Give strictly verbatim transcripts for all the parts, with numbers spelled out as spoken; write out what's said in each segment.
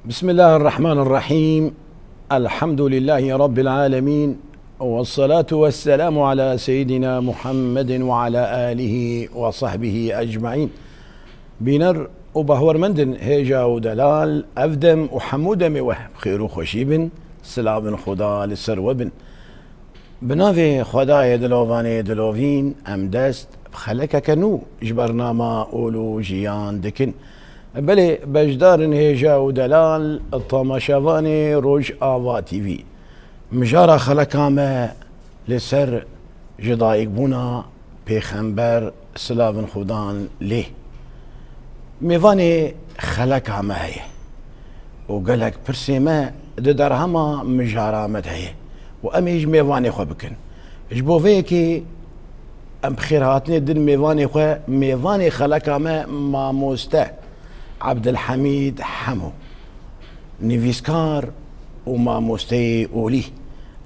بسم الله الرحمن الرحيم. الحمد لله رب العالمين. والصلاة والسلام على سيدنا محمد وعلى آله وصحبه أجمعين. Bîner û bahwermendin hêja û delal, ev dem û hemû demê we bi xêr û xweşî bin, silavin Xuda li ser we bin. Bi navê Xwedayê dilovanê dilovîn, em dest bi xelekeke nû ji bernama Ol û Jiyan dikin. Belê, beşdarin hêja û delal, tamaşevanê Rojava T V. Mijara xeleka me li ser ji dayikbûna Pêxember, silavin Xudan lê. Mêvanê xeleka me heye û gelek pirsê me di derhema mijara me de heye û em ê ji mêvanê xwe bikin. Ji bo vê yekê em bi xêrhatinê din mêvanê xwe, mêvanê xeleka me mamoste Ebdilhemîd Hemo, nivîskar û mamosteyê olî.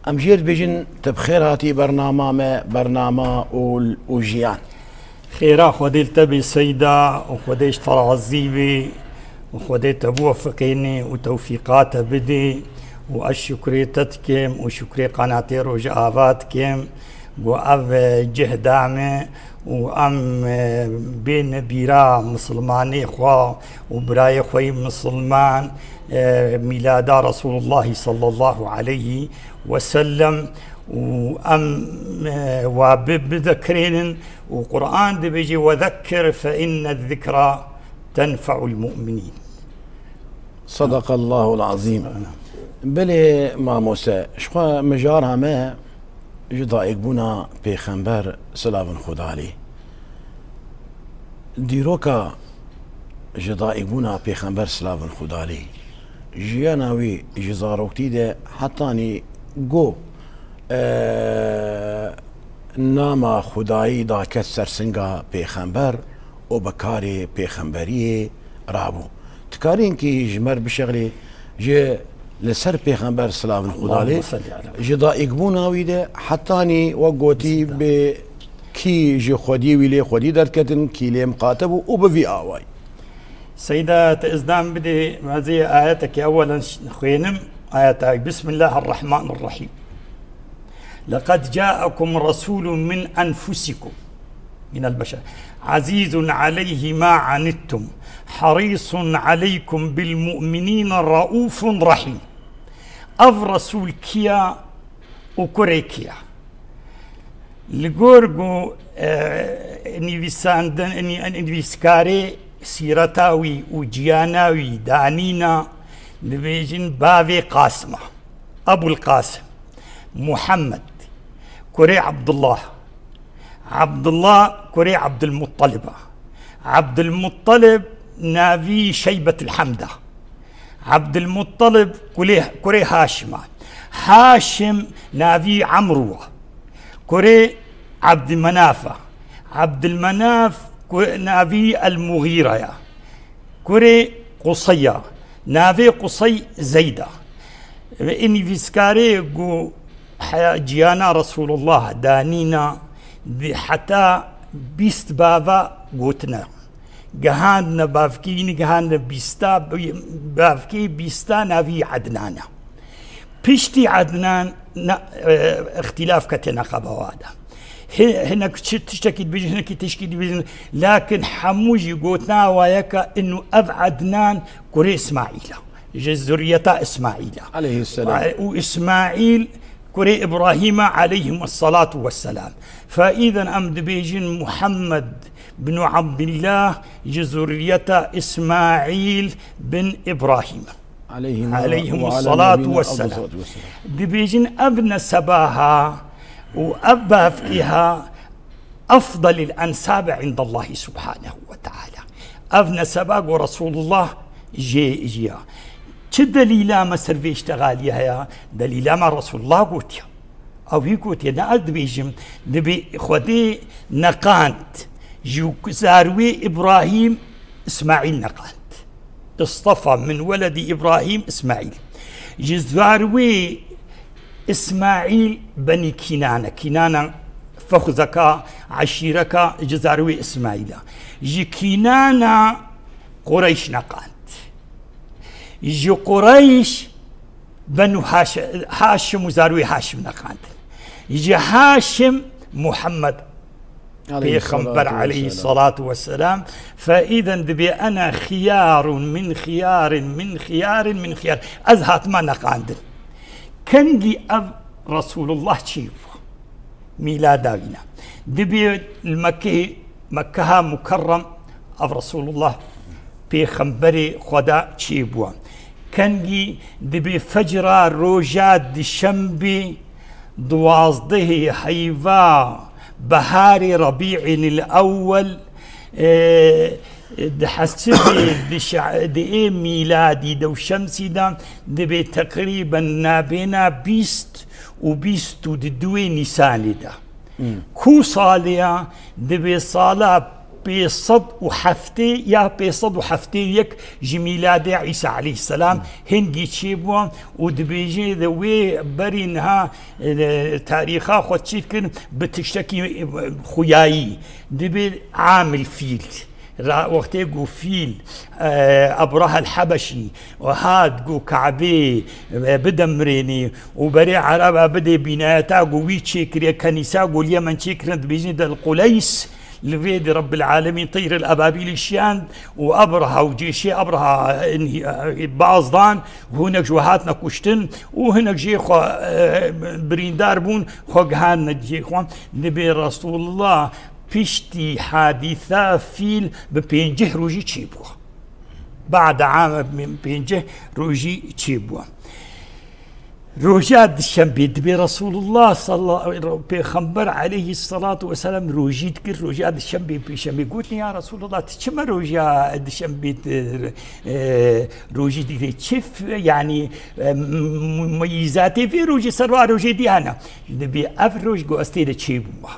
Em jê re dibêjin, tu bi xêr hatî bernama me, bernama Ol û Jiyan. Xêra Xwedê li te bê Seyda û Xwedê ji te razî bê û Xwedê te biwefiqênê û tewfîqa te bidê û ez şukrê te dikim û şukrê qenatê Rojava dikim. Ku ev, e, cih da me û em, e, bêne bîra misilmanê xwe û birayê xwe yî misilman, e, mîlada Resûlullahî sallallahu aleyhi ve sellem û em, e, wa bi-, bidekirênin û Quran dibêje, "Ve zekkir fe inne zikra tenfe'ul mu'minîn." Sadakallahul azîm. Belê mamoste, ji xwe mijara me ji dayikbûna Pêxember, silavin Xuda lê. Dîroka ji dayikbûna Pêxember, silavin Xuda lê, jiyana wî ji zaroktî de hetanî go, e, nama Xudayî daket ser singa Pêxember û bi karê Pêxemberiyê rabû. Dikarî hinkî ji me re bişexlî, ji li ser Pêxember, silavin Xuda lê, Allahümme salli ala. Ji dayikbûna wî de hetanî wek gotî, bi kî ji xwediyê wî lê xwedî derdiketin, kî lê miqate bû û bi vî awayî. Seyda, te îznan bidê, ez ê ayetekê ewelen xwênim, ayeta, Bismillahirrahmanirrahîm. Leqed câekum resûlun min enfusikum. من البشر. عزيز عليه ما عنتم. حريص عليكم بالمؤمنين رءوف رحيم. Ev Resûl kiya û kurê kiya? Li gor ku, e, nivîsandin-, nî-, nivîskarê sîreta wî û ciyana wî danîna, dibêjin bavê Qasima. Ebul Qasim, Muhammed, kurê Abdullah, Abdullah kurê Abdulmuttaliba, Abdulmuttalib navî Şeybetul Hemda, Abdulmuttalib kulê-, kurê Haşima, Haşim navî Amrûwa, kurê Abdulmenafa, Abdulmenaf ku-, navî El Mughîraya, kurê Quseya, navê Qusey Zeyda. Ve nivîskarê ku heya-, ciyana Resulullah danîna, di heta bîst bava gotine. Gihandine bavkî, yînî gihandine bîsta, bavkî bîsta navî Ednana. Piştî Ednan na, e, îxtîlaf ketine qebawa de. Hi-, hinek çi tiştekî dibêjin, hinekî tişkî dibêjin. Lakin hemû jî gotina wa yek e, inu ev Ednan kurê Îsmaîl e. Ji zurriyeta Îsmaîl e. Aleyhisselam. Û Îsmaîl kurê Îbrahîm e aleyhimussalatu vesselam. Fe îden em dibêjin Muhammed bin Abdillah ji zurriyeta Îsmaîl bin Îbrahîm e. Aleyhima Aleyhimus ve ala salatu nebiyyina vesselam. Afdalu salatu vesselam. Dibêjin ev neseba ha û ev bavkî ha efdalil ensabi indallahi subhanehu ve teala. Ev neseba ku Resulullah jê jiya. Çi delîla me ser vê iştexaliyê heye? Delîla me Resulullah gotiye. Ew wî gotiye, ne ez dibêjim, dibê Xwedê neqand, ji zarwê Îbrahîm Îsmaîl neqand. Istafa min weledî Îbrahîm Îsmaîl. Ji zarwê Îsmaîl benî Kînane. Kînane fexuzeka, eşîreka ji zarwê Îsmaîl e. Ji Kînane Qureyş neqand. Ji Qureyş, Benu Haş-, Haşim û zarûyê Haşim neqandin. Ji Haşim Muhammed Pêxember aleyhî salatu vesselam. Fe îden dibê ena xiyarun min xiyarin min xiyarin min xiyar. Ez hatime neqandin. Kengî ev Resulullah çêbû? Mîlada wî ne. Dibê li Mekkê-, Mekkeha Mukerrem ev Resulullah Pêxemberê Xweda çêbû. Kengî dibê fecra roja dişembê duwazdehê heyva beharê Rebî'înil Ewwel, e, di hesibê di şe-, di ê mîladî de û şemsî de dibê teqrîben nabêna bîst û bîst û di duwê Nîsanê de. Ku salê ya? Dibê sala pênc sed û heftê ya pênc sed û heftê û yek ji mîladê Îsa aleyhisselam hingî çêbû û dibêjê de wê berî niha, e, tarîxa xwe çî dikir bi tiştekî, e, xuyayî. Dibê amil fîl. Ra-, wextê ku fîl, e, Abraha el-Hebeşî hat ku Kabê, e, bidemirênî û berê Ereba bidê bînayeta ku wî çêkiriye, kenîsa ku li Yemen çêkirin, dibêjin de el Quleys, li vê di Rebbil Alemîn teyr el ebabîlî şiyand û Abraha û cêşê Abraha, e, bazdan, hinek ji we hatine kuştin û hinek jê xwe, e, birîndar bûn, xwe gihandine cihê xwe. Dibê Resulullah piştî hadîsa fîl bi pêncî rojî çêbû. Ba'da am pêncî rojî çêbû. Roja dişembê dibê Resulullah salla-, Pêxember aleyhissalatu vesselam rojî dikir, roja dişembê pêşembê. Gotin, ya Resulullah, tu çima roja dişembê, e, rojî dikirî? Çi f-, yani, e, m-, meyîzatê vê rojê ser wa rojê dî hene? Dibê ev roj ku ez tê de çêbûme.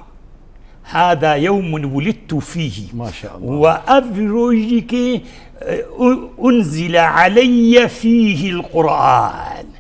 Hada yewmun wulidtu fîhî. Maşallah. Ve ev rojî ki, e, u-, unzile aleyye fîhil Qur'an.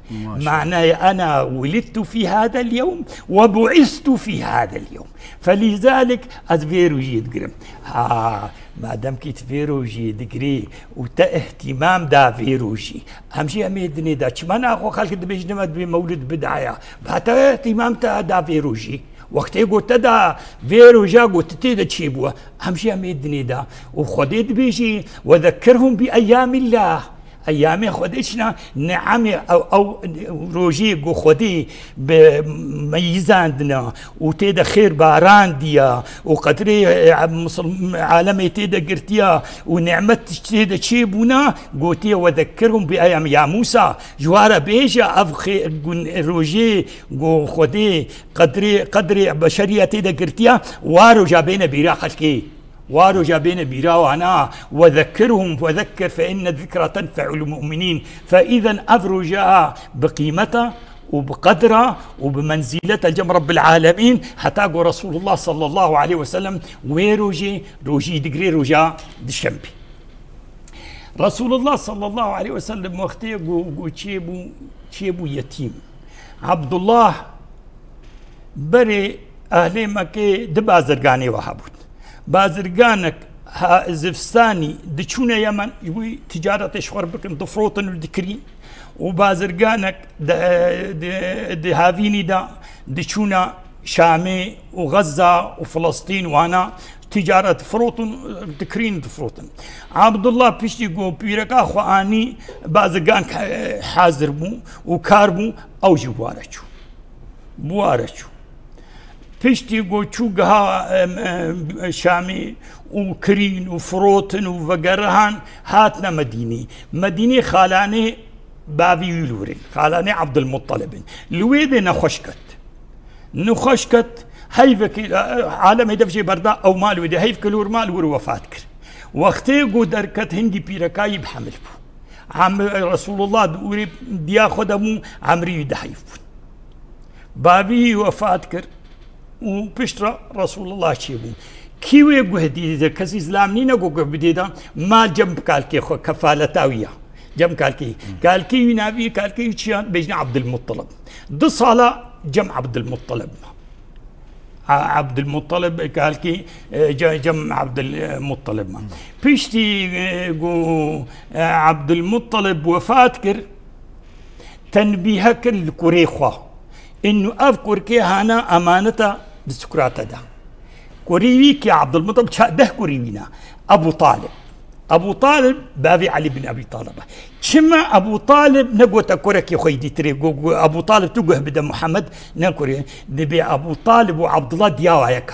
Maşallah. Manayê ena wulidtu fî hadel yewm ve bu'istu fî hadel yewm. Felîzalik ez vê rojî digirim. Ha, madem ki tu vê rojî digirî û te îhtîmam da vê rojî, em jî em ê dinê de çima naxwe xelk dibêjin me dibê mewlid bid'a ya? Ba te îhtîmam te da vê rojî. Wextê ku te da vê roja ku tu tê de çêbû, em jî em ê dinê de. Û Xwedê dibêjî, "Ve zekkirhum bi eyyamillah." Eyyamê Xwedê çi ne? Ni'emê ew, ew rojê ku Xwedê bi meyîzandina û tê de xêr barandiya û qedrê, e, misil-, alemê tê de girtiya û ni'met tê de çêbûna, gotiye, "Ve zekkirhum bi eyyam." Ya Mûsa, ji wa re bêje ev xê-, gun-, rojê ku Xwedê qedrê, qedrê beşeriya tê de girtiya, wa roja bêne bîra xelkê. Wa roja bêne bîra wana, "Ve zekkirhum ve zekkir fe inne zikra tenfe'ul mu'minîn." Fe îzen ev roja bi qîmeta û bi qedra û bi menzîleta cem Rebbil Alemîn, heta ku Resulullah sallallahu aleyhi ve sellem wê rojê, rojî digirê roja dişembê. Resulullah sallallahu aleyhi ve sellem wextê ku, ku çêbû, çêbû yetîm. Abdullah berê ehlê Mekkê di bazirganê we hebûn. Bazirganek ha, zivistanî diçûne Yemen, wî ticaretê ji xwe re bikin, difrotin û dikirîn. Û bazirganek di, di, di havînî de diçûne Şamê û Xezza û Filistîn, wana ticaret difrotin, dikirîn, difrotin. Abdullah piştî ku pîreka xwe anî, bazirgan, e, hazir bû û kar bû, ew jî bi wa re çû. Bi wa re çû. Piştî ku çû giha, em, em, Şamê û kirîn û firotin û vegerihan, hatine Medînê. Medînê xalanê bavî wî li wir in. Xalanê Abdulmuttalib in. Li wê dê nexweş ket. Nexweş ket, heyvekî, e, e, alemê dev jê berda, ew mal wê dê, heyvekî li wir mal wir wefat kir. Wextê ku derket, hingî pîrekayî bi hemil bû. Em, Resulullah di ûrê diya xwe de bû, emrî wî deheyf bûn. Bavî wî wefat kir û pişt re Resulullah çêbû. Kî wê guh dî de, kesî zilam nîne ku guh bidê de, mal cem bi kalkê xwe, kefaleta wî ya. Cem kalkê. Kalkê wî navî, kalkê wî çi ya? Bêjne Abdulmuttalib. Du sala cem Abdulmuttalib ma. A-, Abdulmuttalib, kalkî, e, ce-, cem Abdulmuttalib ma. Piştî, e, ku, e, Abdulmuttalib wefat kir, tenbîhe kir li kurê xwe. Inu ev kurkê hana emaneta bi sukrate de. Kurî wî ki Abdulmuttalib ça-, deh kurî wî ne. Ebu Talib. Ebu Talib, bavê Elî bin Ebî Talib e. Çima Ebu Talib negote kurekî xwe yî dîtirê? Go, go, Ebu Talib tu guh bide Muhammed, ne kurê. Dibê Ebu Talib û Abdullah diya wa yek e.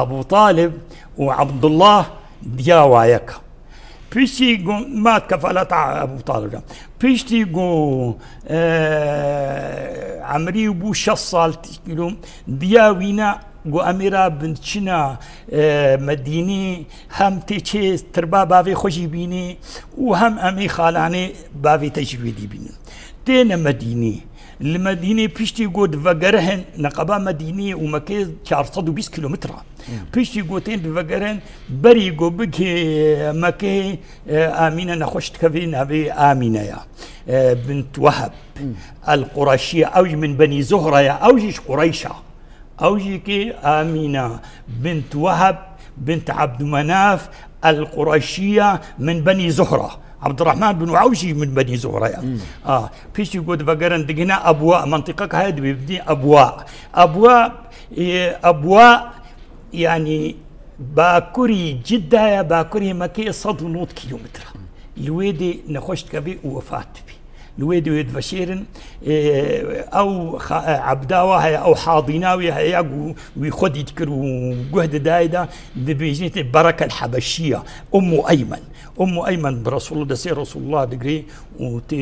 Ebu Talib û Abdullah diya wa yek e. Piştî go, ma kefaleta Ebu Talib de. Piştî go, e, Emrî bû şeş sal, kilo, diya wî ne, go, em ê ra bin çina, e, Medînê, hem tê çê tirba bavê xwe jî bînê û hem em ê xalanê bavê te jî wê dî bînin. Têne Medînê. Li Medînê piştî go divegerihin, neqeba Medînê û Mekê çar sed û bîst kilometre. Piştî go tên divegerihin, berî go bigê Mekê, e, Amîne nexweş dikevê navê Amîne ya. E, bint Weheb. El Qureşiye, ew jî min Benî Zuhre ya, ew jî ji Qureyş e. Ew jî ki Amîna bint Weheb bint Abdümenaf el-Qureşiye min Benî Zuhra. Abdurrahman bin Awf jî min Benî Zuhra ya. A, piştî got vegerin digihine Ebwa, mentiqek heye dibê bidî Ebwa. Ebwa, e, Ebwa, yani bakurî Cidda ye, bakurî Mekê sed û nod kilometre. Li wê dê nexweş dikevî û wefat dibî. Li wê dê wê diveşêrin, e, ew xa-, e, ebda wa heye, ew hadîna wê heye, ya ku wî xwedî dikir û guh didayê de, dibêjin tê Berekel Hebeşiya, Ummu Eymen. Ummu Eymen bi Resulullah, destê Resulullah digirê û tê,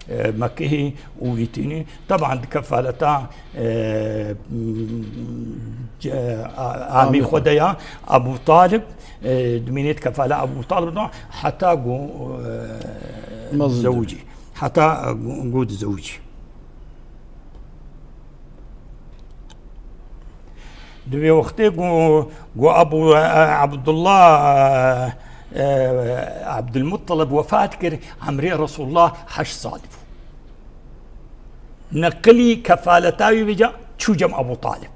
e, e, Mekkehê û wî tînî. Teban di kefaleta, e, ce-, a-, amî xwe de ya, Abu Talib, e, dimînê di kefala Abu Talib de, heta ku, e, Mezin zewicî. Heta, e, ku, ku dizewicî. Di vê wextê ku, ku Abu, e, Abdullah, e, e, Abdulmuttalib wefat kir, emrê Resulullah heşt sal bû. Neqilî kefaleta wî vêca çû cem Abu Talib.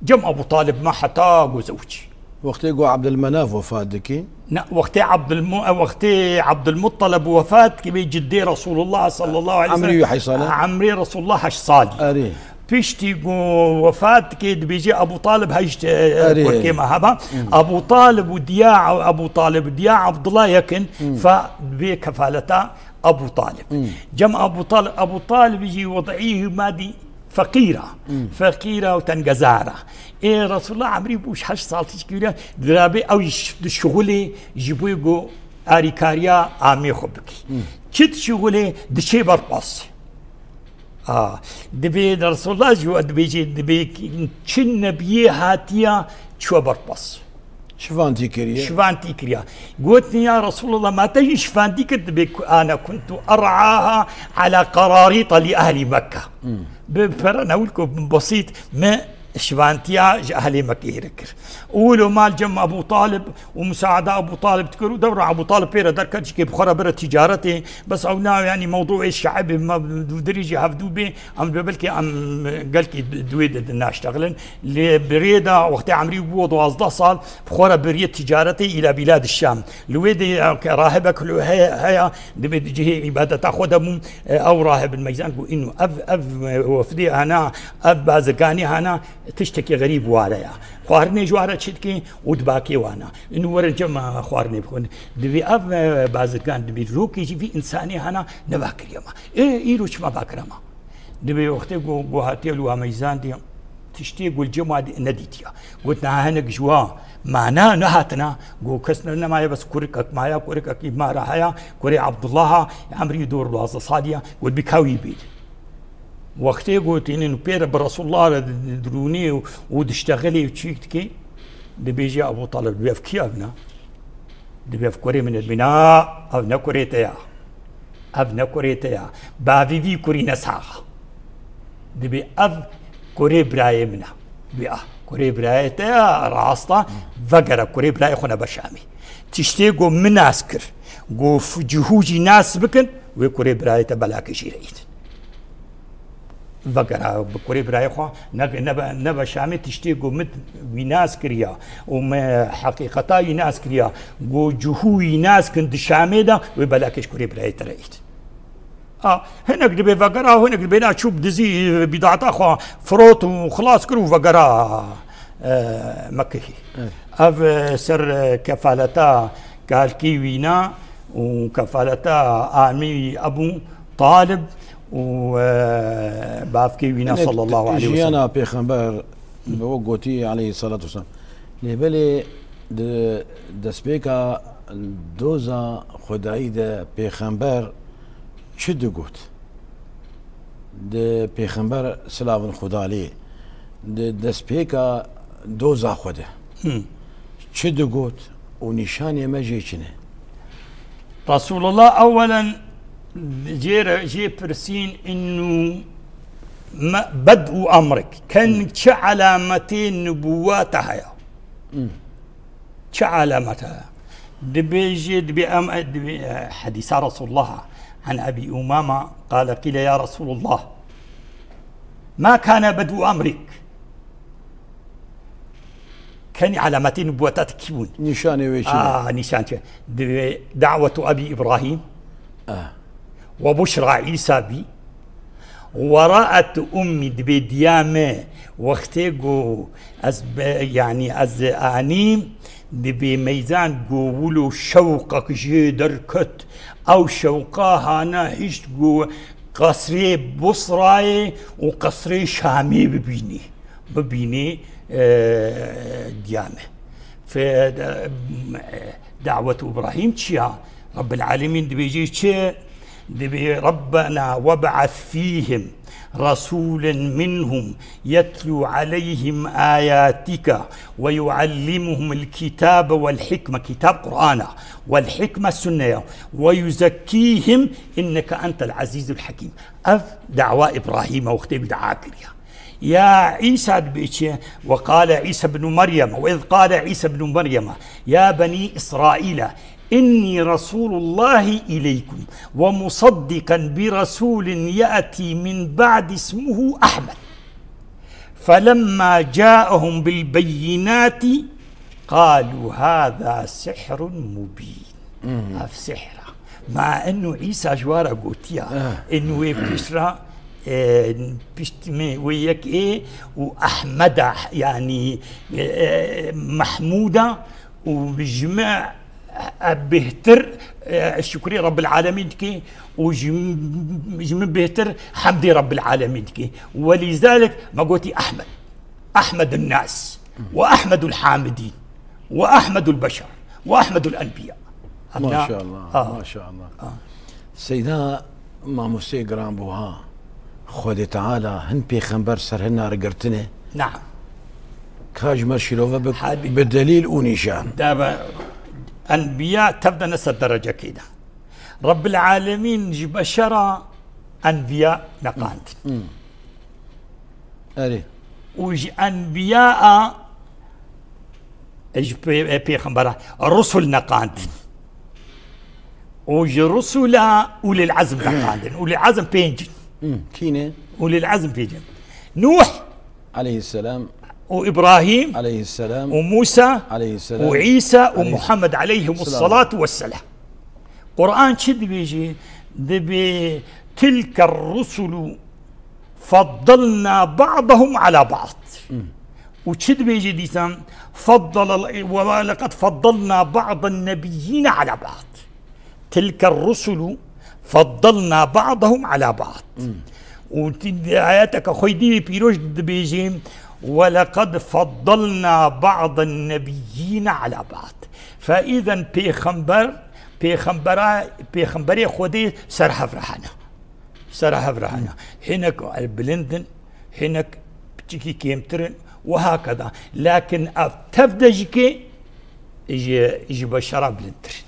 Cem Abu Talib ma heta ku zewicî. Wextê ku Abdulmenaf wefat dikî? Ne, wextê Abdulmu-, wextê Abdulmuttalib wefat dikî, bê ciddê Resulullah sallallahu aleyhi ve sellem. Emrî wî heşt sal e? Emrê Resulullah heşt salî. Erê. Piştî ku wefat dikê, dibêjê Abu Talib heşt, e, Erê. kurkê me heba. Abu Talib û diya Abu Talib, diya Abdullah yekin, fa bê kefaleta Abu Talib. Cem Abu Talib, Abu Talib jî wed'î madî feqîr a. Feqîr a û tengezar a. Ê Resulullah emrî bû heşt sal tişkî wî re, dirabê ew jî di şixulê ji bo ku arîkariya amê xwe bikî. Çi di şixulê diçê berpas. A, dibê Resulullah jî we dibêjê, dibê çi nebiyê hatiya çiwe berpas. Şivantî kiriye. Şivantî kiriya. Gotin, ya Resulullah, ma te jî şivantî kir, dibê ku ana kuntu er'aha ala qararîta li ehlî Mekka. Bi pere newil ku besît me şivantiya ji ehlê Mekkeyê re kir. Û wilo mal cem Abu Talib û musaada Abu Talib dikir û dewra Abu Talib pê re derket, çikê bi xwe re bire tîcaretê, bes ew na, yanî mewdûê şeibê me dirî jî hevdû bê, em dibê belkî em gelkî di-, di wê de naştexilin. Lê bi rê de wextê emrî bû duwazdeh sal, bi xwe re biriye tîcaretê îla bîla di Şam. Li wê de, e, rahibek li heye, heye, dibê di cihê îbadeta xwe de bûn, e, ew rahib in meyzan ku îno ev, ev, e, wefdê hana, ev bazirganî hana, tiştekî xerîb ware ya. Xwarinê ji ware çi dike û dibakê wana. Îno werin cem, e, xwarinê bixwin. Dibê ev, e, bazirgan dibê rokê jî vî însanê hana nebakiriye ma. Ê, îro çima bakire ma? Dibê wextê ku, ku hatiye li wa meyzan diye, tiştê ku li cem wa di-, nedîtiya. Got, niha hinek ji wa mana nehatina, got, kes ne, nemaye, bes kurikek maya, kurikekî mara haya, kurê Abdullaha, emrî dor duwazdeh salî ya, got, bî ka wî bît. Wextê got, hînin pê re bi Resulullah re di-, di-, dirûnê û, û diştexilê û çîk dikê, dibêje Abu Talib, dibê ev kî ev ne? Dibê ev kurê min e, dibê na, ev ne kurê te ya. Ev ne kurê te ya. Bavî vî kurî ne sax a. Dibê ev kurê birayê min e. Dibê ah, kurê birayê te ya, rast a, vegere kurê birayê xwe nebe Şamê. Tiştê ku min nas kir, ku f-, cihû jî nas bikin, wê kurê birayê te belakê jî re îtin. Vegera bi kurê birayê xwe, ne, ne, be- ne be Şamê tiştê ku min wî nas kiriya û me heqîqeta wî nas kiriya, ku cihû wî nas kin di Şamê de, wê belekê ji kurê birayê te re ît. A, hinek dibê vegera, hinek dibê na çû bi dizî, e, bîdata xwe firot û xilas kir û vegera, e, Mekehî. Evet. Ev, e, ser, e, kefaleta kalkî wîna û kefaleta amî Ebû Talib û, e, bavkê wîna Hinek sallallahu aleyhi ve sellem. Jiyana pêxember bi wek gotî aleyhissalatu vesselam. Lê belê di destpêka doza Xwedayî de pêxember çi digot? Di pêxember silavin Xuda lê, di destpêka doza xwe de Hmm. çi digot û nîşanê me jê çi ne? Resulullah ewelen jê re, jê pirsîn innu me, bed'u emrik. Ken Hmm. çi alametê nubûwata heye? Hmm. Çi alamet heye? Dibêje, dibê em, dibê, e, hedîsa Resulullah, an Ebî Umama, qale qîle ya Resulullah, ma kane bed'u emrik. Kenî alametê nubûweta te kî bûn? Nîşanê wê çi ne? A, nîşan çi? Dibê da'wetu Ebî Îbrahîm. Ah. Ve buşra Îsa bî. Ve ra'et ummî, dibê diya me wextê ku ez be, yanî ez anîm, dibê meyzan ku wilo şewqek jê derket. Ew şewqa hana hişt ku qesrê Busrayê û qesrê Şamê bibînî. Bibînî, e, diya me. Fe, e, da'wet Îbrahîm çi ya? Rabbil Alemîn dibêje çi? Dibê, Rabbena web'ath fîhim resûlen minhum yetlû aleyhim ayatika ve yuallimuhumul kitabe vel hikme, kitab Qur'ana, vel hikme sunneya, ve yuzekkîhim inneke entel azîzul hakîm. Ev dawa Îbrahîm e, wextê wî dua kiriya. Ya Îsa dibê çi? Ve qale Îsa ibnu Meryem, ve iz qale Îsa ibnu Meryem, ya benî Îsraîle, innî Resûlullahî îleykum ve musaddiqen bi resûlin ye'tî min ba'di ismuhu Ahmed. Felemma câehum bil beyinâti qalû hâzâ sihrun mubîn. Hmm. Ev sihr e. Ma ennu Îsa ji wa re gotiya, Ah. ennu wê pişt re, e, pişt me wê yek ê û Ahmeda, yanî, e, e, Mehmûda û ji me, e, bêhtir, e, şukrê Rabbil Alemîn dike û ji, ji min bêhtir hemdê Rabbil Alemîn dike. Welîzalik me gotî Ahmed. Ahmedun nas ve Ahmedul hamidîn ve Ahmedul beşer ve Ahmedul enbiya. Maşallah, Ha. maşallah. Ha. Seyda mamostê giran bû ha. Xwedê Teala hin pêxember ser hin nare girtine. Naam. Ka ji me şîrove bi, Hadi. bi delîl û nîşan. Debe enbiya tev de ne ser derecekê de. Rabbil Alemîn ji beşera enbiya neqandin. Hmm. Erê. Û ji enbiya a, e, ji pê-, e, pêxembera, rusul neqandin. Û ji rusula ulil ezm neqandin. Ulil ezm pênc in. Hmm, kî ne? Ulil ezm pênc in. Nuh Aleyhisselam. û Îbrahîm Aleyhisselam. û Musa Aleyhisselam. û Îsa û Aleyhis-, Muhammed aleyhimus Selam. salatu vesselam. Quran çi dibêje? Dibê tilke rusulu faddalna ba'dahum ala ba'd. Hmm. Û çi dibêje dîsan? Faddala, ve leqed faddalna ba'dan nebiyyîne ala ba'd. Tilke rusulu faddalna ba'dahum ala ba'd. Hmm. Û ti-, ayeteke xwe dî pîroz dibêje, "Ve leqed faddalna ba'dan nebiyyîne ala ba'd." Fe îzen pêxember, pêxembera, pêxemberê Xwedê ser hev re hene. Ser hev re hene. Hmm. Hinek bilind in, hinek piçikî kêmtir in, û hakeza. Lakin ev tev de jî kê ji, ji beşera bilindtir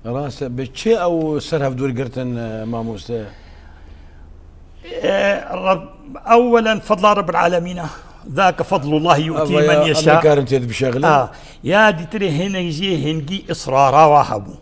in. Rast e, bi çi ew ser hev dûr girtin, e, mamoste? E, Reb-, ewwelen fedla Rebbil Alemîn e. Zâke fedlullahî yu'tî Ava men ya, yeşâ. Em nikarin tê de bişexilin. Ha, ya dîtirê hinek jê hingî israra wa hebû.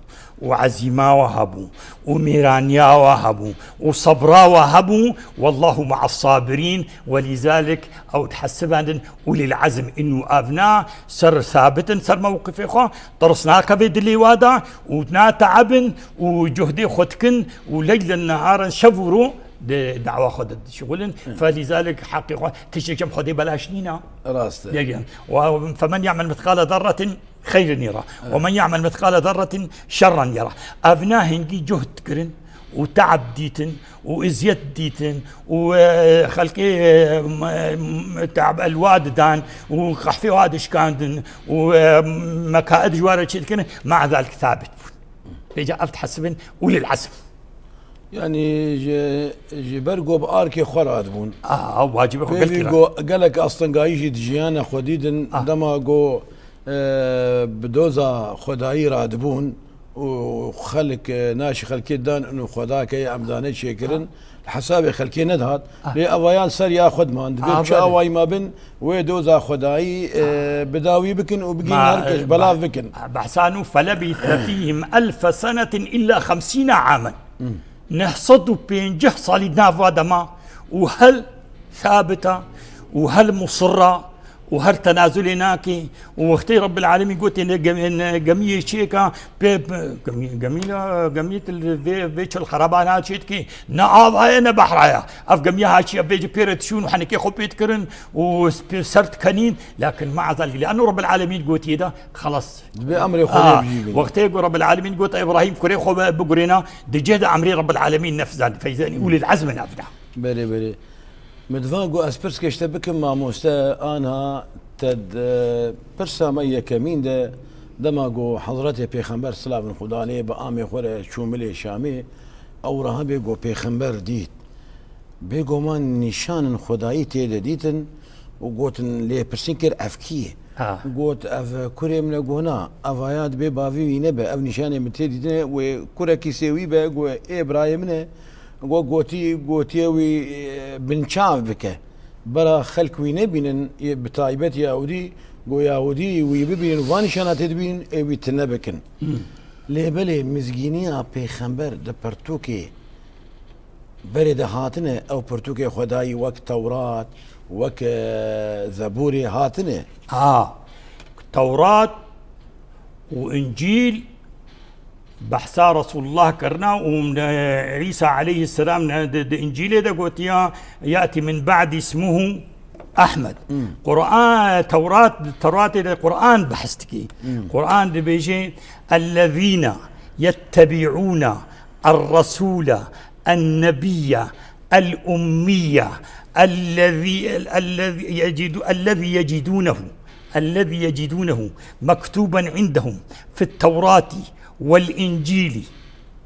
û ezîma we hebû û mêraniya we hebû û sebra we hebû, wallahu ma'a sabirîn, welîzalik ew dihesibandin ulîl ezm, înû ev na ser sabit in ser mewqifê xwe, tirs nake vê dilê we de û nateebin û cuhdê xwe dikin û leylen neharan, şev û ro di dawa xwe de dişixulin. Felîzalik heqê xwe tiştekî em Xwedê belaş nîne. Rast e. Yek in. Ve femen ya'mel mithqale zerretin xeyren yera. Ve men ya'mel mithqale zerretin şerren yera. Ev na hingî cuhd kirin û teab dîtin û eziyet dîtin û, e, xelkê, e, m-, m-, teab elwa didan û qehfê wa dişkandin û, e, mekaid ji wa re çêdikirin, ma'a zalik sabit bûn. Vêca ev dihesibin ulîl ezm. Yanî ji, ji ber ku bi arkê xwe radibûn. Aha, wacibê xwe Pê gelkî vî ra. Ku gelek astengayî jî di jiyana xwe dîtin, Ah. Dema ku, e, bi doza xwedayî radibûn û xelk, e, naşî xelkê dan û xwedakê em dane çêkirin, Ah. Li hesabê xelkê nedihat. Ah. Lê evayan ser ya xwe diman. Dibê Ah, bi çi belê. Awayî ma bin, wê doza xwedayî, e, bi dawî bikin û bigîn Ma, her kes ma, belav bikin. Behsa nû, felebîse fîhim elfe senetin illa xemsîne amen. Hmm. Neh sed û pêncî salî di nav wa dema û hel sabit a û hel musirra û her tenazulê nake û wextê Rabbil Alemîn gotê ne gem-, ne gemiyê çêka pê, pê, gemî-, gemîla, gemî til vê, vê çil xerabana çêdikê ne ava ye ne behra ye. Ev gemiya ha çiya vê ci pê re dişûn û henekê xwe pê dikirin û sp-, ser dikenîn, lakin ma'a zalik, li'ennu Rabbil Alemîn gotiye de, xelas. Dibê emrê xwe Ah, lê bijî bin. Wextê ku Rabbil Alemîn got, Îbrahîm kurê xwe be-, bigurêna, di cih de emrê Rabbil Alemîn nefzan, feyzanî ulîl ezm in evna. Belê, belê. Min divan ku ez pirsek ji te bikim, mamoste, anha te di pirsa me yekemîn de, dema ku Hezretê Pêxember silavên Xudanê bi amê xwe re çû milê Şamê, ew rahabê ku Pêxember dît. Bêguman nîşanên Xwedayî tê de dîtin û gotin, lê pirsîn kir, ev kî ye? Ha. Got, ev kurê min e. Got, na, ev aya dibê bavê wî nebe, ev nîşanê min tê dîtine, wê kurekî sêwî be, got, ê birayê min e. Got, gotî, gotiye wî, e, binçav bike. Bera xelk wî nebînin, ê bi taybet Yahûdî, got, Yahûdî wî bibînin, van nîşana tê dibînin, ê wî tune bikin. Hmm. Lê belê mizgîniya pêxember di pirtûkê berê de hatine, ew pirtûkê Xwedayî wek Tewrat, wek, e, Zebûrê hatine. Ha, Tewrat û Încîl behsa Resulullah kirina û, e, Îsa aleyhisselam ne, di, di Încîlê de gotiya, "Ya'ti min ba'di ismuhu Ahmed." Hmm. Quran, Tewrat, Tewratê de Quran behs dike. Hmm. Quran dibêje, "Ellezîne yettebi'ûne er-resûle en-nebiyye el-ummiyye ellezî, ellezî yecidu-, ellezî yecidûnehu, ellezî yecidûnehu mektûben indehum fit-tewrati vel-încîlî."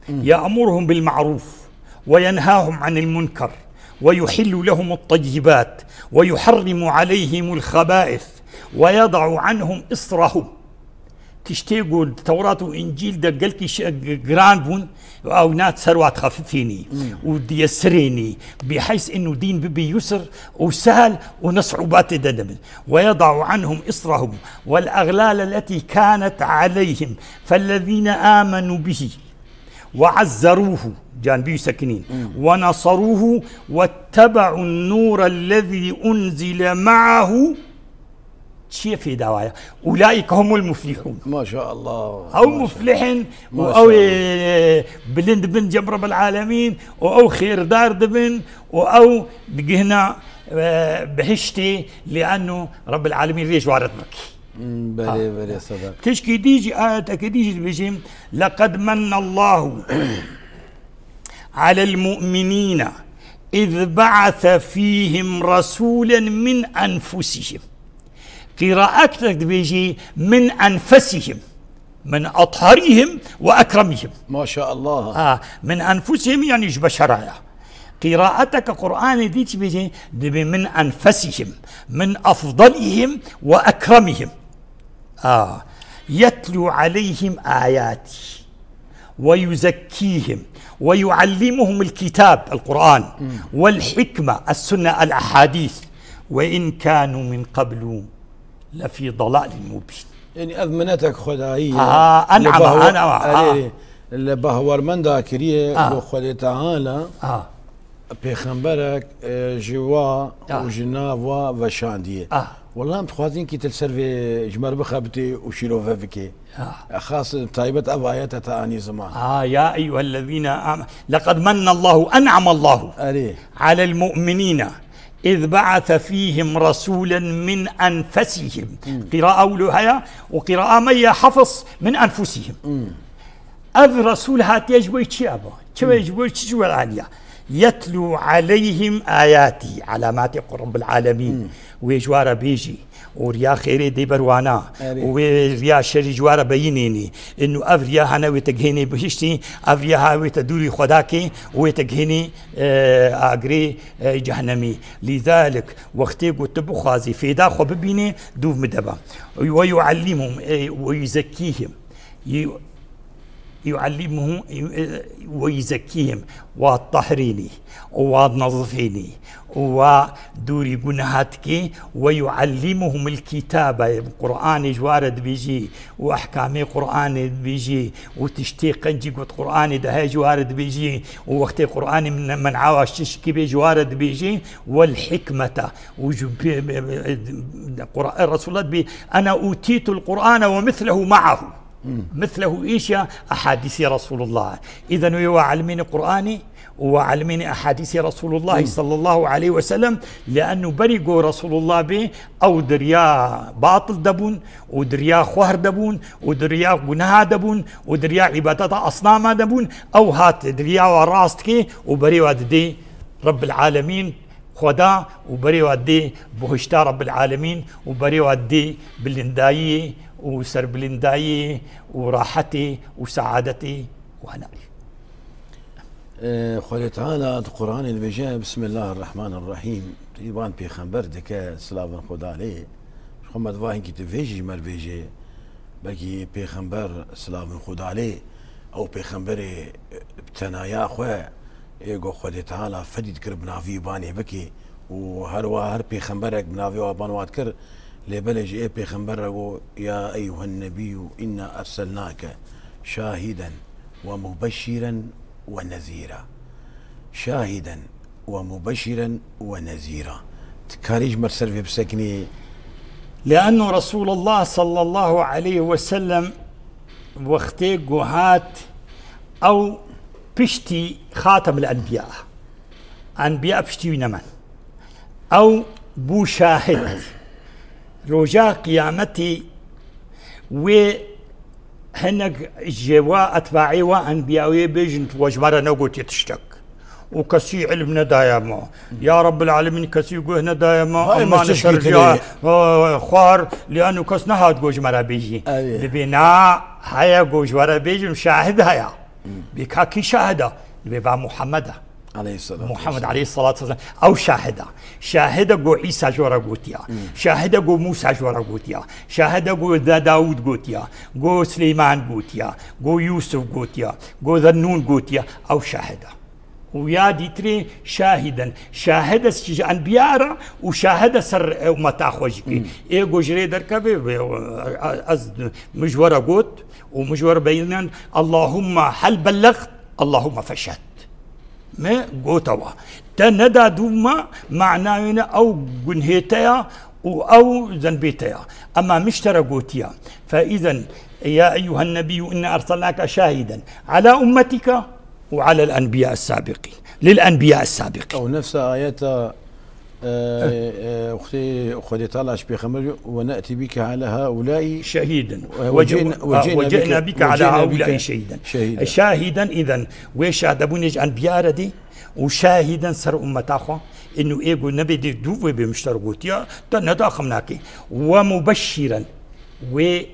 Hmm. "Ye'muruhum bil-ma'rûf ve yenhâhum anil-munker ve yuhillu lehumut-tayyibât ve yuharrimu aleyhimul-xebâis ve yeda'u anhum israhum." Tiştê ku di Tewrat û Încîl de gelkî şe-, g-, giran bûn, ew na ser wa dixefifînî Hmm. û diyesirênî, bîheys inu dîn bibî yusr û sehl û ne si'ûbatê de nebin. "Ve yeda'u anhum israhum vel-eglâle letî kânet aleyhim fellezîne âmenû bihî." "Ve azzeruhu", canbî sekinîn, Hmm. "ve nasaruhu vettebe'un nûrellezî unzile ma'ahu." Çiyê fêda wa ye? "Ulaîke humul muflihûn." Maşallah. Ew Maşallah. Muflih in û Maşallah. Ew ê bilind bin cem Rabbil Alemîn û ew xêrdar dibin û ew digihna, e, bihiştê, li'ennu Rabbil Alemîn rêj waret bike. Hmm, belê, Ha. Belê, sedaq. Tişkî dî jî, ayetekê dî jî dibêjim, "Leqed mennallahu alel mu'minîne iz ba'ase fîhim resûlen min enfusihim." Qîraetek dibêjî, "Min enfesihim." "Min atharihim ve ekremihim." Maşallah. Ha, "Min enfusihim" yanî ji beşeraya. Qîraeteke Qur'anê dî çi bêjî? Dibê, "Min enfesihim, min afdalihim ve ekremihim." Ha, "Yetlu aleyhim ayati ve yuzekkihim ve yuallimuhumul kitab", el-Qur'an, Hmm. "vel-hikme", es-sunne, "el-ehadîs ve in kanu min qablu lefî dalalin mubîn." Yanî ev minetek Xwedayî ye. Aha, en'ama, Li behwa-, en'ama, erê, ha. Erê. Li bawarmenda kiriye Ah. ku Xwedê Teala Ah. pêxemberek, e, ji wa Ah. û ji nav wa veşandiye. Ah. Wela em dixwazin kî til ser vê ji me re bixebitê û şîrove bike. Ah. Xas taybet ev ayete te anî ziman. Ah, ya eyyuhellezîne am-, leqed mennallahu, en'amallahu Erê. alel mu'minîne iz ba'ase fîhim rasûlen min enfusihim. Qîraa ewlo heye û qîraa me ye Hafs min enfusihim. Ev Resûl hatiye ji bo çi eba? Çi wê ji bo çi ji we aniya? Yetlû aleyhim ayatî, alamatê Rabbil alemîn. Wê ji wa re bêjî û riya xêrê dê ber wana Erê. û wê riya şerî ji wa re beyînênî. Inu ev riya hene wê te gihênê bihiştî, ev riya ha wê te dûrî Xweda kê û wê te gihênî, e, agirê, e, cehennemî. Lîzalik, wextê ku tu bixwazî fêda xwe bibînê, dûv min de be. Ve yuallimuhum, e, ve yuzekkîhim. Yu-, yuallimuhum, e, ve yuzekkîhim. Wa tahirînî, û wa nazifînî, û wa dûrî guneha dikî, ve yuallimuhumul kitabe, Qur'anê ji wa re dibêjî, û ehkamê Qur'anê dibêjî, û tiştê qencî got Qur'anê de heye ji wa re dibêjî, û wextê Qur'anê min, min awa şişkî bê ji wa re dibêjî, wel hikmete, û ji pê-, Qur'an, Resulullah dibê, "Ene utîtul Qur'ane ve mislehu ma'ahu." Mislehu îşya ehadîsê Resulullah. Îden wê wa elmînê Qur'anê û wa elmînê ehadîsê Resulullah sallallahu aleyhi ve sellem, liennu berî go Resulullah bê, ew di riya batil de bûn û di riya xwehr de bûn û di riya guneha de bûn û di riya îbadeta asnama de bûn, ew hat di riya wa rast kê û berê wa didê Rabbil Alemîn Xweda û berê wa dê buhişta Rabbil Alemîn û berê wa dê bilindayiyê û serbilindayiyê û rahetê û saadetê û henarî. Ee, Xwedê Teala di Qur'anê dibêje, Bismillahirrahmanirrahîm. Tîvan pêxember dike, silavên Xweda lê. Ji xwe me diva hinkî tu vê jî ji me re bêjê. Belkî pêxember, silavên Xweda lê, ew pêxemberê, e, bi tenaya xwe, ê go Xwedê Teala fedî dikir bi navî banê bikê û her wa her pêxemberek bi navê wa ban wa dikir, lê belê ji ê pêxember re got, "Ya eyyuhen nebiyyu inna erselnake şahiden ve mubeşşiren ve nezîra." Şahiden ve mubeşşiren ve nezîra. Tu karî ji me ser vê bisekinî? Liannu Resulullah sallallahu aleyhi ve sellem wextê ku hat ew piştî Xatemil Enbiya. Enbiya piştî wî nemen. Ew bû şahid. Roja Qiyametî wê hinek ji wa etbaê wa enbiya wê bêjin, "Tu we ji me re negotiye tiştek. Û kesî ilm nedaye me. Ya Rabbil Alemîn kesî guh nedaye me." Vay, Amma me ne tişt şer bîtine. Ya, e, xwar, lianu kes nehat go ji me re bêjî. Erê. Dibê na heye go ji we re bêjim, şahid heye. Bê ka kî şahid e? Dibê va Muhammed e. Aleyhissalatu Muhammed vesselam. Aleyhissalatu vesselam. Ew şahid e. Şahid e go Îsa ji we re gotiya. Şahid e go Mûsa ji we re gotiya. Şahid e go Da-, Dawûd gotiya. Go Silêman gotiya. Go Yûsuf gotiya. Go Zennûn gotiya. Ew şahid e. Û ya dîtirê şahiden. Şahid e ji enbiya re û şahid e ser ummeta xwe jî kê. Ê go ji rê derkeve, ez, min ji we re got, û min ji we re beyînen, Allahumma hel bellext, Allahumma feşhed. Me gote wa. Te neda dûv me, manayê ne ew gunhê te ya û ew zenbê te ya. Ema min ji te re gotiya. Fe îzen, ya eyyuhen nebiyyu inna erselnake şahiden ala ummetike ve alel enbiya es-sabiqîn. Lil enbiya es-sabiqîn. Ew nefsa ayeta Ee, e, wextê Xwedê Teala ji pêxember, "Ve ne'tî bike ala haulâi şehîden. Ve, ve ce-, ce'na, ve ha, ce'na ve ce'na bike, bike ve ala ce'na haulâi bike şehîden." Şehîden. E, şahîden îden, wê şahdebûnê ji enbiya re dî û şahîden ser ummeta xwe. Inu ê got nebê dê dû vê bê mişter gotiya, te neda xim nakê. Ve mubeşşîren, wê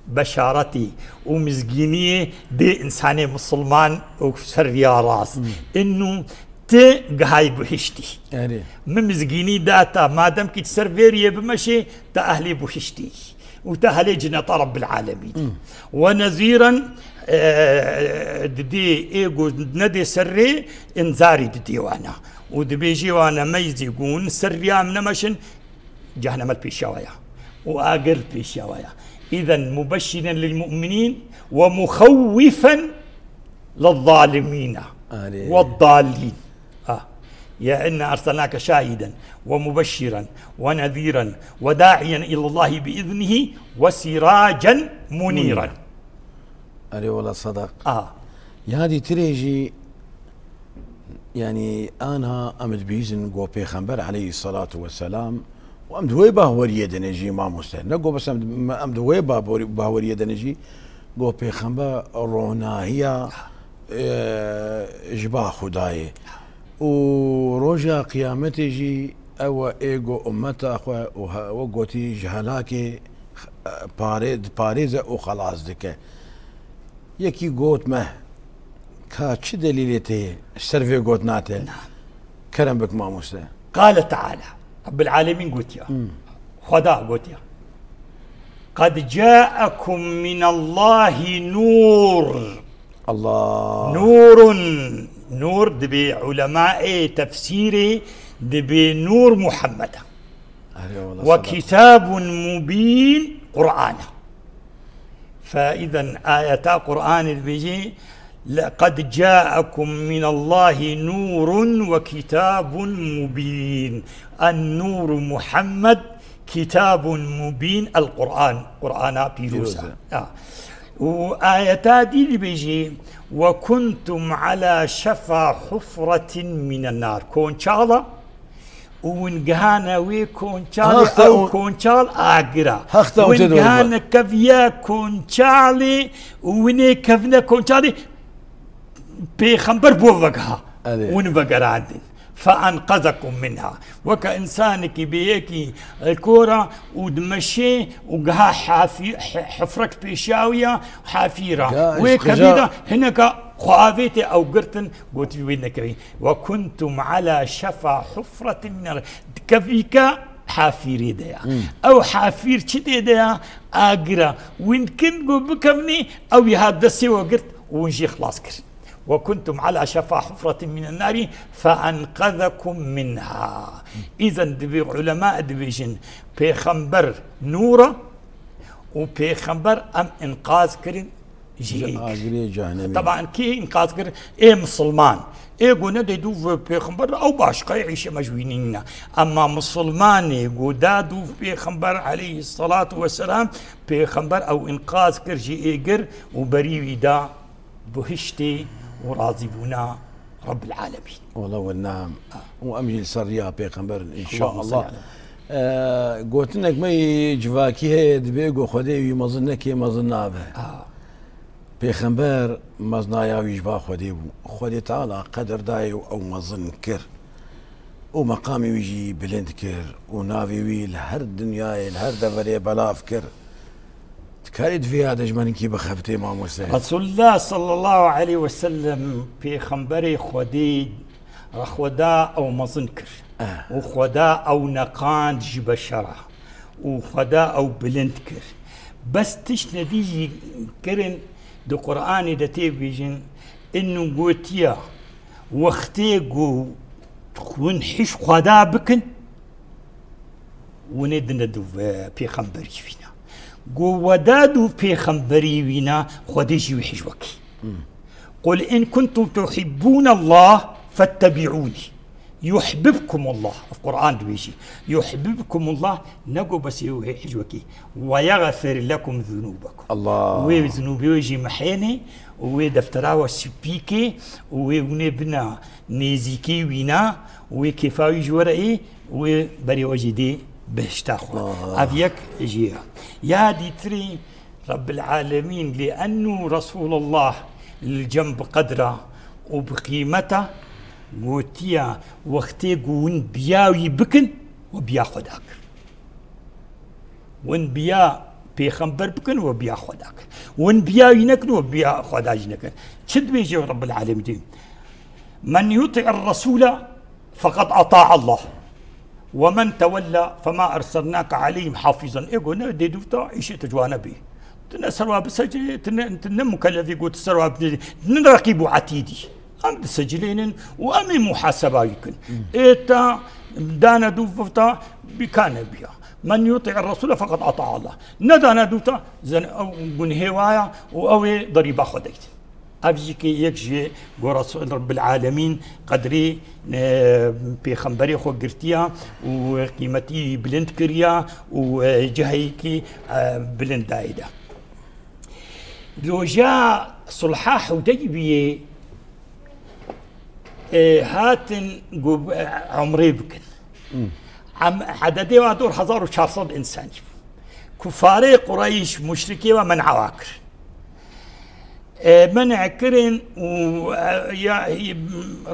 beşaretî û mizgîniyê dê însanê misilman û ser riya rast. Hmm. Inu Ti gihayî buhiştî. Erê. Min mizgînî da te, madem kî tu ser vê riyê bimeşê, te ehlê buhiştî. Û te ehlê cineta Rabbil Alemîn. Hmm. Ve nezîren, e, didê ê ku nedê ser rê, înzarî didê wana. Û dibêjê wana meyzî ku hûn ser riya min nemeşin, Cehnem el pêşiya we ya. Û agir pêşiya we ya. Îzen mubeşşiren lil mu'minîn ve muxewwifen للظالمين. آلي. والضالين. آه. يا إنا أرسلناك شاهدا ومبشرا ونذيرا وداعيا إلى الله بإذنه وسراجا منيرا. Erê wela sedeq. Ah. Ya dîtirê jî, yanî anha em dibihîzin ku Pêxember aleyhisselatu vesselam, û em di wê bahweriyê de ne jî mamoste. Ne ku bes em, em di wê bahweri-, bahweriyê de ne jî, ku Pêxember ronahiya, e, ji ba Xwedayê. Û roja qiyametê jî ew e ê ku ummeta xwe û he-, wek gotî ji helakê, e, parê-, diparêze û xelas dike. Yekî got me, ka çi delîlê tê ser vê gotina te? Na. Kerem bik mamoste. قال تعالى، رب العالمين gotiya. Hmm. Xweda gotiya. قد جاءكم من الله نور. Allah. نور. Nur dibê ulemaê tefsîrê dibê Nur Muhammed. Erê wela sedeq. وكتاب مبين Qur'an. فإذا ayeta Qur'anê dibêjê, لقد جاءكم من الله نور وكتاب مبين. النور محمد، كتاب مبين القرآن. Qur'ana pîroz e. Pîroz e. Ha. Û ayeta dî dibêjê, وكنتم على شفا حفرة من النار. Konçala û win gihane wê konçalê, Heqta ew û konçal agir e. Heqta û Win tê de gihane keviye konçalê û winê kevine konçalê, Pêxember bo vegiha. Erê. Win vegerandin. فأنقذكم منها. Weke însanekî bê yekî, e, kora û dimeşê û giha hafî-, he-, hefrek pêşawiya hafîra. Ya, Wê eşqija- kevî de hineka xwe avêtê ew girtin, gotî wê nekevî. وكنتم على شفا حفرة من النار. Kevîke hafîrê de ya. Hmm. Ew hafîr çi tê de ya? Agir e. Win kin ku bikevnî, ew ya destê we girt û win jê xilas kir. وكنتم على شفا حفرة من النار فأنقذكم منها. Îzen dibê ulema dibêjin, Pêxember nûr e û Pêxember em înqaz kirin ji Ji êk. agirê cehennemê. Teban kê înqaz kir? Ê misilman. Ê ku nedê dûv pêxember, ew başqa ye, îşê me ji wî nîne. Ema misilmanê ku da dûv pêxember aleyhisselatu vesselam, pêxember ew înqaz kir ji êgir û berî wî da bihiştê û razîbûna Rabbil Alemîn. Wala wina. Ha. Û em jî li ser riya pêxember in, Allahümme inşallah. Salli ala. Ee, gotinek me yê civakî heye, dibê ku Xwedê wî mezin neke, mezin nabe. Ha. Pêxember meznaya wî ji ba Xwedê bû. Xwedê Teala qedir dayê û ew mezin kir. Û meqamê wî jî bilind kir. Û navê wî li her dinyayê, li her deverê belav kir. Dikarî di vêya de ji me hinkî bixebitê, mamoste? Resulullah sallallahu aleyhi ve sellem, pêxemberê Xwedê, Xweda ew mezin kir. Eh. Û Xweda ew neqand ji beşera. Û Xweda ew bilind kir. Bes tişt nedî jî kirin, di Qur'anê de tê bêjin, inu gotiya, wextê ku hûn hîş Xweda bikin, Winê dine dûv, e, pêxemberî wîna. Go weda dûv pêxemberî wîna, Xwedê jî wî hîj wekî. Hmm. قل إن كنتم تحبون الله فاتبعوني يحببكم الله. Ev Qur'an dibêjî. يحببكم الله, ne go bes ê wê hîj wekî. ويغفر لكم ذنوبكم. Allah. Wê zinûbê wê jî mihênê û wê deftera we spîkê û wê winê bina nêzîkî wîna û wê kêfa wî ji we re ê Wê berê we jî dê bihişta xwe. Ah. Ev yek jê ye. Ya dîtirî, Rabbil Alemîn, lê enû Resulullah li cem bi qedra û bi qîmeta gotiya, wextê ku win biya wî bikin, we biya Xweda kir. Win biya pêxember bikin, we biya Xweda kir. Win biya wî nekin, we biya Xweda jî nekin. Çi dibêje Rabbil Alemîn? من يطع الرسول فقد أطاع الله ومن تولى فما أرسلناك عليهم حافظا. Ê go ne dê dûta îşê te ciwane bî. Tu ne serwa bisecilê, tu ne, tu ne mukellefî go tu serwa bi-, tu ne reqîb û etîdî. Em disecilênin û em ê muhaseba wî kin. Hmm. Ê ta dane dû vifta bîkane biya. من يطع الرسول فقد أطاع الله. Ne dane dûta zen ew gunhê waya û ew ê derîba xwe deytin. Ev jî ke yek ji go Resul Rabbil Alemîn qedrê, e, pêxemberê xwe girtiya û qîmetî bilind kiriya û, e, cihekî, e, bilind dayê de. Roja sulha Hudeybiyê, e, hatin go, e, umrê bikin. Em, ededê wa dor hezar û çar sed însanî bû. Kufarê Qureyş, muşrikê wa men'a wa kir. E, men'a kirin û, e, ya,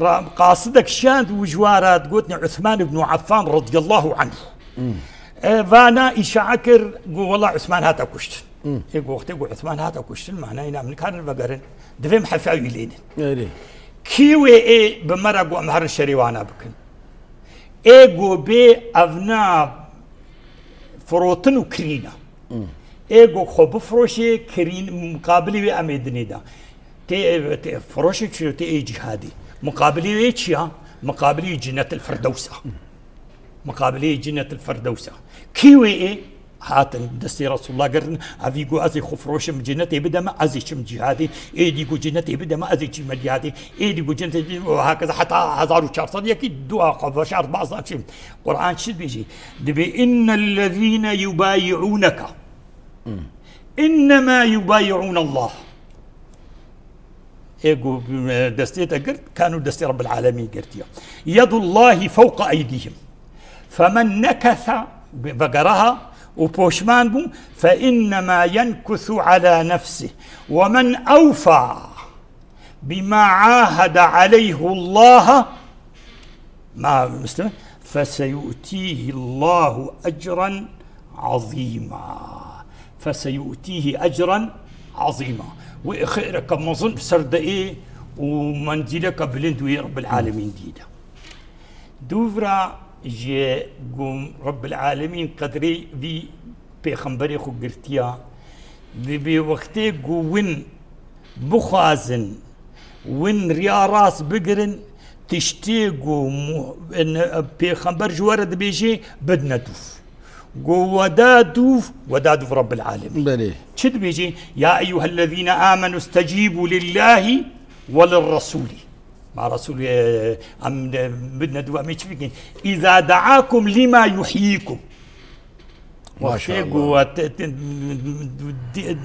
ra-, qasidek şand û ji wa re digotin Uthman ibn Affan radiyallahu anhu. E, vana îşa'a kir, gu, wela Uthman hate kuştin. Ê, gu, wextê gu Uthman hate kuştin, manayê na em nikarin vegerin. Divê em hefa wî lênin. Erê. Kî wê ê bi me re gu em herin şerê wana bikin? Ê, gu bê evna firotin û kirîna. Ê, gu xwe bifiroşê kirîn, muqabilê wê em ê dinê de. Tê, tê firoşê çi, tê ê cihadî. Muqabilê wê çi ya? Muqabilê Cennetil Firdewsa. Muqabilê Cennetil Firdewsa. Kî wê ê? Hatin destê Resulullah girtin, evî got, "Ez ê xwe firoşim, cennetê bide me, ez ê çim cihadê." Ê dî got, "Cennetê bide me, ez ê çim cihadê." Ê dî got, "Cennetê bide me," hakeza heta hezar û çar sed yekî dua xwe veşart, bazan çim. Quran çi dibêjî? Dibê, "Innellezîne yubayi'ûneke, innema yubayi'ûnallah." Ê ku, e, destê te girt, kanû destê Rabbil Alemîn girtiye. Yedullahi fewqa eydihim. Femen nekese, vegeraha û poşman bû, fe innema yenkusu ala nefsih. Ve men ewfa bima ahede aleyhullaha, ma Müslüm, feseyu'tihi Allahu ecran azîma. Feseyu'tihi ecran azîma. Wê xêreke mezin bi ser de ê û menzîleke bilind wê Rabbil Alemîn dî de. Dûvra ji gum Rabbil Alemîn qedrê vî pêxemberê xwe girtiya. Dibê wextê ku win bixwazin, win riya rast bigirin, tiştê ku mu-, n-, pêxember ji we re dibêjê, bidine dûv. Ku weda dûv, weda dûv Rabbil Alemîn. Belê. Çi dibêjê? Ya eyyuhellezîne amenu istecîbû lillâhi ve lirresûlî. Ma Resûlê, e, em, e, bidine dûv, em ê çi bikin? Îza deakum lima yuhyikum. Wextê ku wa te, te, di,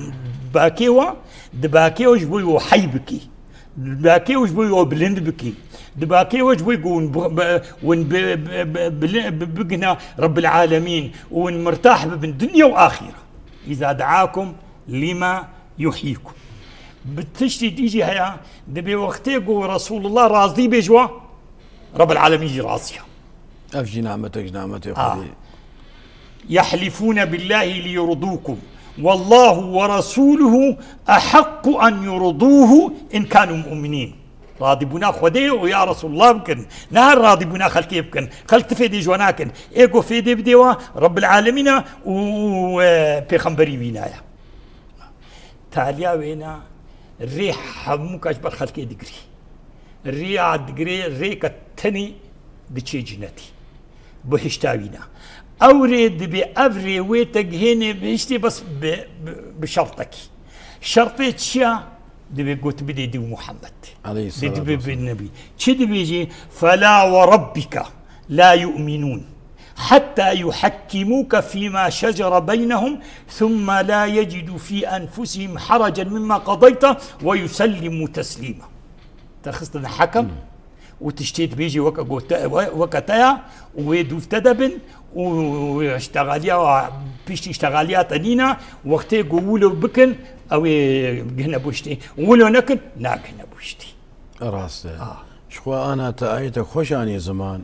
bakê wa, di bakê wa ji bo yo hey bikî. Di bakê wa ji bo yo bilind bikî. Di bakê wa ji bo ku win bi, bi, win bi, bi, bi, bili-, bi, bigina Rabbil Alemîn û win mirtah bibin dinya û axîra. Îza deakum lima yuhyikum. Bi tiştî dî jî heya, dibê wextê ku Resulullah razî bê ji wa, Rabbil Alemîn jî razî ya. Ev jî nimetek ji nimetê Xwedê. Yehlifûne billâhi liyurdûkum. Wallâhu ve resûluhu ehaqqu en yurdûhu in kânû mu'minîn. Radîbûna Xwedê û ya Resulullah bikin. Ne her radîbûna xelkê bikin. Xelk ti fêdê ji we nakin. Ê ku fêdê bidê we Rabbil Alemîn e û, e, pêxemberî wîna ye. Taliya wêna rê hemûka ji ber xelkê digirî. Rêya digirê rêke tenê diçê cinetî. Bihişta wîna. Ew rê dibê ev rê wê te gihênê bihiştê bes bi, bi, bi şertekî. Şertê çi ya? Dibê got bidê dû Muhammed. Aleyhissalatu vesselam. Dê dibê bi nebî. Çi dibêjî? Fela ve rabbike la yu'minûn. Hatta yuhakkimuke fîma şecere beynehum, thumma la yecidû fî enfusihim harecen mimma qadeyte ve yusellimû teslîma. Te xistin hekem û tiştê dibêjî weke gote, we-, weke te ya û wê dûv te de bin û îştexaliya, piştî îştexaliya te nîne, wextê ku wilo bikin, ew ê gihne bûştê. Wilo nekin, nagihne bûştê. Rast e. Ah. Ji xwe ana te ayete xweş anî ziman.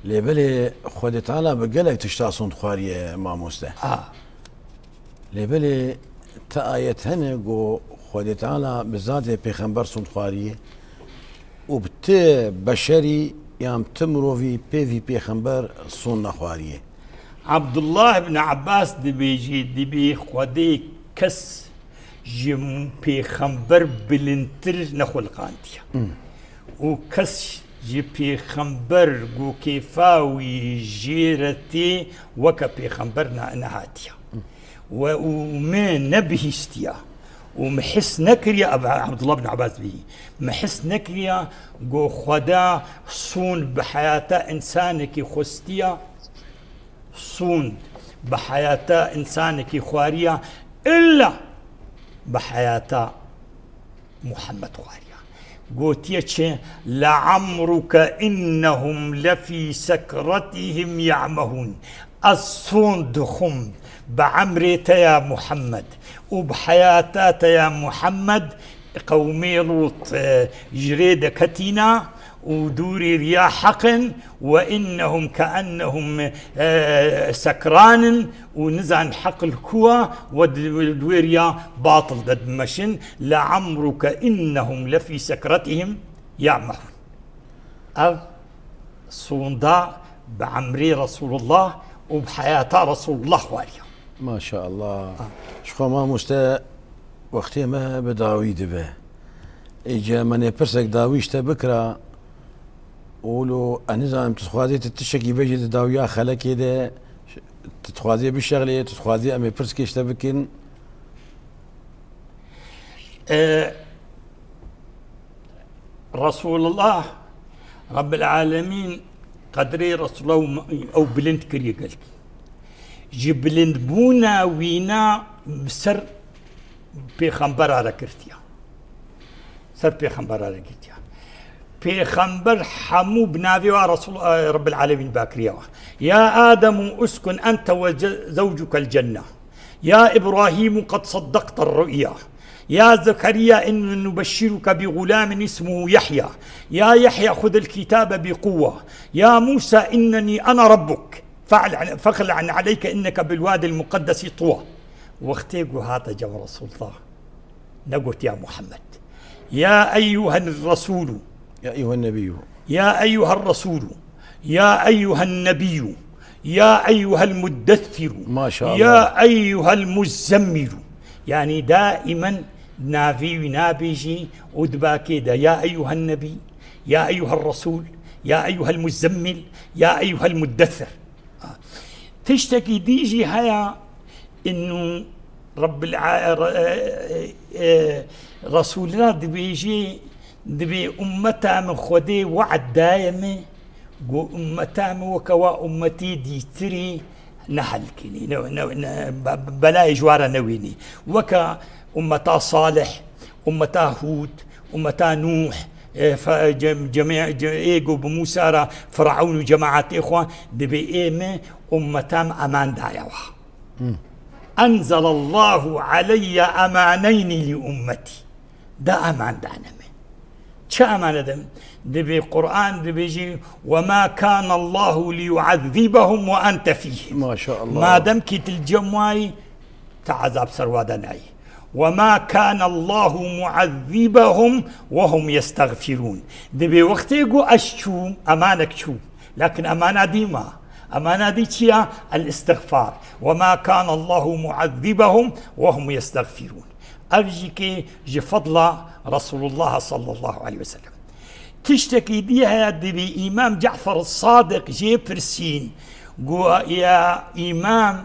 Lê belê Xwedê Teala bi gelek tişta sond xwariye mamoste. Ah. Lê belê te ayet hene ku Xwedê Teala bi zatê pêxember sond xwariye û bi ti beşerî yan ti mirovî pê vî pêxember sond nexwariye. Abdullah ibn Abbas dibêjî, dibê Xwedê kes ji pêxember bilindtir nexulqandiye. Hmm. Û kes ji pêxember ku kêfa wî jê re tê weke pêxember ne-, nehatiye. Hmm. We û me nebihîstiye. û min his nekiriya, Ab-, Abdullah bin Abbas bî, min his nekiriya ku Xweda sond bi heyata însanekî xwestiya, sond bi heyata însanekî xwariya, illa bi heyata Muhammed xwariya. Gotiye çi? "Le'amruke innehum lefî sekretihim ya'mehûn." Ez sond dixwim bi emrê te ya Muhammed û bi heyata te ya Muhammed, qewmê Lût, e, ji rê deketîna û dûrî riya heq in, "Ve innehum keennehum, e, sekran in û nizan heq li ku a, we di, di wê riya batil de dimeşin. Le'amruke innehum lefî sekretihim ya'mehûn." Ev sonda bi emrê Resulullah û bi heyata Resulullah xwariya. Maşallah. Ha. Ji xwe mamoste, wextê me bi dawî dibe. Êce me nê pirsek dawî ji te bikira, û lo, ez nizanim, tu dixwazî tu tiştekî bêjî di dawiya xelekê de, tu dixwazî bişexlê, tu dixwazî em ê pirskê ji te bikin? E, Resulullah Rabbil Alemîn qedrê Resulullah ew bilind kiriye gelkî. Ji bilindbûna wîna bi ser pêxembera re girtiya. Ser pêxembera re girtiya. Pêxember hemû bi navê wa Resul, e, Rabbil Alemîn bakiriye wa. "Ya Adem uskun ente ve ce-, zewcukel cenne. Ya İbrahim qed saddakte ru'ya. Ya Zekeriya inna nubeşşiruke bi gulamin ismuhu Yahya. Ya Yahya xudil kitabe bi quwwe. Ya Musa inneni ana rabbuk. Fe'l-, fexle'en aleyke inneke bil wadil muqaddesi tuwa." Wextê ku hate cem Resulullah, negot ya Muhammed. Ya eyyuhen Resulü. Ya eyyuhen nebiyyü. Ya eyyuhen Resulü. Ya eyyuhen nebiyyü. Ya eyyuhel muddessiru. Maşallah. Ya eyyuhel muzzemmilu. Yani daimen navê wî nabêjî û dibakê de ya eyyuhen nebî, ya eyyuhen resûl, ya eyyuhel muzzemmil, ya eyyuhel muddessir. Tiştekî dî jî heye, innu Rabbil a-, e, e, Resulullah dibêjê, dibê ummeta min Xwedê we'd daye min, ku ummeta min weke wa ummetê dîtirî nehelkînî, ne, ne, ne, be-, belayê ji wa re newînî. Weke ummeta Salih, ummeta Hûd, ummeta Nûh, e, fe-, cem-, cemê-, ce-, ê ku bi Mûsa re Firavûn û cemaetê xwe, dibê ê min ummeta min eman daye wa. Hı. Enzelallahu aleyye emaneynî li ummeti. Da eman dane min. Çi emane de? Dibê Qur'an dibêjî, "Ve ma kana Allahu li yu'azzibahum ve ente fihim." Maşallah. Madem ki tu li cem wa yî, te ezab ser wa de nayî. "Ve ma kana Allahu mu'azzibahum ve hum yestagfirun." Dibê wextê ku ez çûm, emanek çû. Lakin emana dî ma. Emana dî çi ya? El-istigfar. "Ve ma kana Allahu mu'azzibahum ve hum yestagfirun." Ev jî kê ji fedla Resulullah sallallahu aleyhi ve sellem. Tiştekî dî heye, dibê Îmam Cafer Sadiq jê pirsîn, got, "Ya Îmam,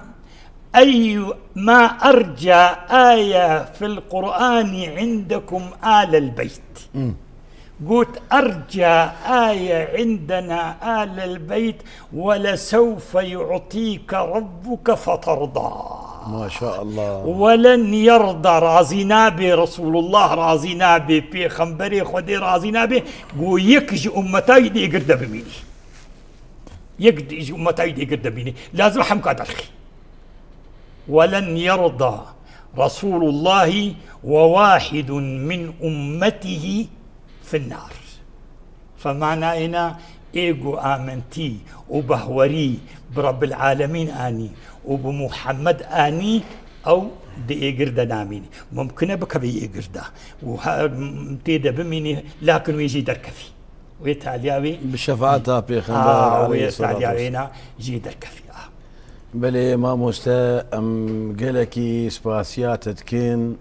eyyu ma erca aye fil Qur'ani indekum alel beyt?" Hmm. Got, "Erca aye indena alel beyt, ve lesewfe yu'tîke rabbuke feterda." Maşallah. "Ve len yerda", razî nabe, Resulullah razî nabe, Pêxemberê Xwedê razî nabe, ku yek ji ummeta wî di êgir de bimînî. Yek di-, ji ummeta wî di êgir de bimînî. Lazim hemka derxî. "Ve len yerda Resulullahi ve wahidun min ummetihi finnar." Femana êna ê ku amintî û behwerî bi Rabbil Alemîn anî û bi Muhammed anî, ew di êgir de namînî. Mumkin e bikevî êgir de û ha-, tê de bimînî, lakin wê jî derkevî. Wê taliya wê Bi şefaeta Pêxember Aa, wê aleyhissalatu taliya vesselam. Wêna jî derkevî. Aa. Belê mamoste, em gelekî spasiya te dikin.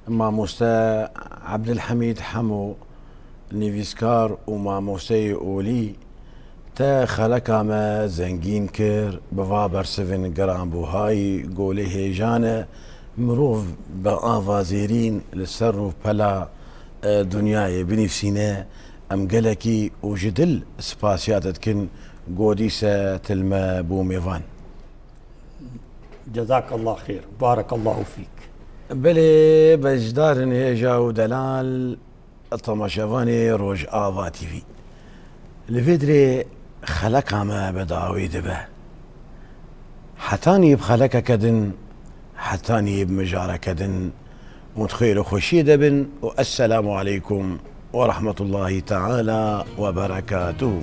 Mamoste Abdulhamîd Hemo, nivîskar û mamosteyê olî, te xeleka me zengîn kir, bi va bersivên giranbûhayî golê hêjan e, Mirov bi ava zêrîn li ser rûpela, e, dinyayê binivîsîne, em gelekî û ji dil spasiya te dikin, ku dîse tu li me bû mêvan. Cezakallah xêr. Barekallahu fîk. Belê, beşdarin hêja û delal, temaşevanê Rojava T V. Li vê dirê xeleka me bi dawî dibe. Hetanî bi xelekeke din, hetanî bi mijareke din, hûn di xêr û xweşiyê de bin û esselamu aleykum we rehmetullahî teala we berekatuhu.